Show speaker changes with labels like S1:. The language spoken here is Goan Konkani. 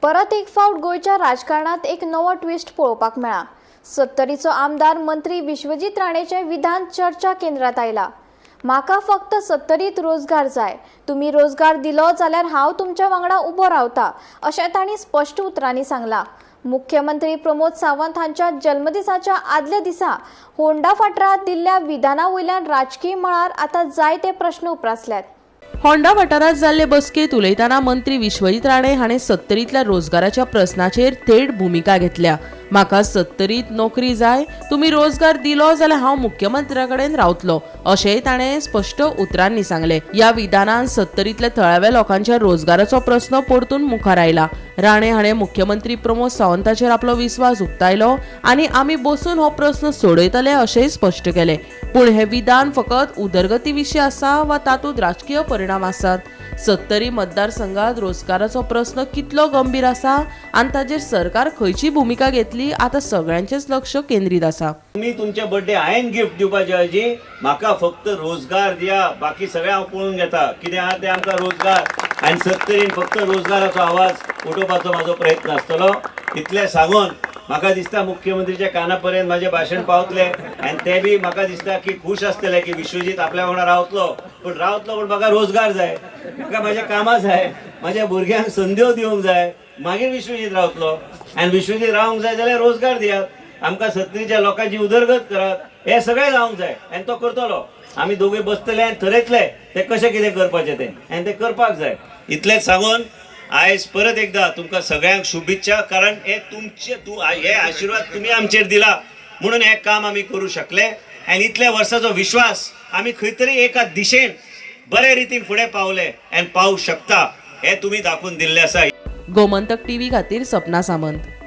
S1: परत एक फावट गोंयच्या राजकारणात एक नवो ट्विस्ट पळोवपाक मेळ्ळा. सत्तरीचो आमदार मंत्री विश्वजीत राणेचें विधान चर्चा केंद्रात आयला. म्हाका फक्त सत्तरीत रोजगार जाय, तुमी रोजगार दिलो जाल्यार हांव तुमच्या वांगडा उबो रावता, अशें तांणी स्पश्ट उतरांनी सांगलां. मुख्यमंत्री प्रमोद सावंत हांच्या जल्मदिसाच्या आदल्या दिसा होंडा फाटरात दिल्ल्या विधाना वयल्यान राजकीय मळार आतां जायते प्रश्न उप्रासल्यात.
S2: होंडा वाठारांत जाल्ले बसकेंत उलयतना मंत्री विश्वजीत राणे हाणें सत्तरींतल्या रोजगाराच्या प्रस्नाचेर थेट भुमिका घेतल्या. म्हाका सत्तरीत नोकरी जाय, तुमी रोजगार दिलो जाल्यार हांव मुख्यमंत्र्या कडेन रावतलो, अशेंय ताणें स्पश्ट उतरांनी सांगलें. ह्या विधानान सत्तरींतल्या थळाव्या लोकांच्या रोजगाराचो प्रस्न परतून मुखार आयला. राणे हाणें मुख्यमंत्री प्रमोद सावंताचेर आपलो विस्वास उक्तायलो आनी आमी बसून हो प्रस्न सोडयतले अशेंय स्पश्ट केलें. पूण हें विधान फकत उदरगती विशीं आसा वा तातूंत राजकीय परिणाम आसात? सत्तरी मतदारसंघात रोजगाराचो प्रस्न कितलो गंभीर आसा आनी ताचेर सरकार खंयची भुमिका घेतली, आतां सगळ्यांचेच लक्ष केंद्रीत आसा.
S3: तुमी तुमचे बर्थडे हांवें गिफ्ट दिवपाचे ऐवजी म्हाका फक्त रोजगार दिया, बाकी सगळें हांव पळोवन घेता. कितें आहा तें आमकां रोजगार आनी सत्तरीन फक्त रोजगाराचो आवाज उठोवपाचो म्हाजो प्रयत्न आसतलो. इतलें सांगून म्हाका दिसता मुख्यमंत्रीच्या काना पर्यंत म्हाजें भाशण पावतलें आनी ते बी म्हाका दिसता की खूश आसतले की विश्वजीत आपल्या वांगडा रावतलो. पूण रावतलो, पूण म्हाका रोजगार जाय, म्हाका म्हाज्या कामां जाय, म्हाज्या भुरग्यांक संद्यो दिवंक जाय, मागीर विश्वजीत रावतलो. आनी विश्वजीत रावंक जाय जाल्यार रोजगार दियात आमकां, सत्तरीच्या लोकांची उदरगत करात, हें सगळें जावंक जाय आनी तो करतलो. आमी दोगूय बसतले आनी थरयतले ते कशें कितें करपाचें तें आनी तें करपाक जाय. इतलेंच सांगून आयज परत एकदा तुमकां सगळ्यांक शुभेच्छा, कारण हे तुमचे तूं हे आशिर्वाद तुमी आमचेर दिला म्हणून हें काम आमी करूं शकले आनी इतल्या वर्साचो विश्वास आमी खंय तरी एका दिशेन बरे रितीन फुडें पावले आनी पावूंक शकता हें तुमी दाखोवन दिल्लें आसा.
S2: गोमंतक टीव्ही खातीर सपना सामंत.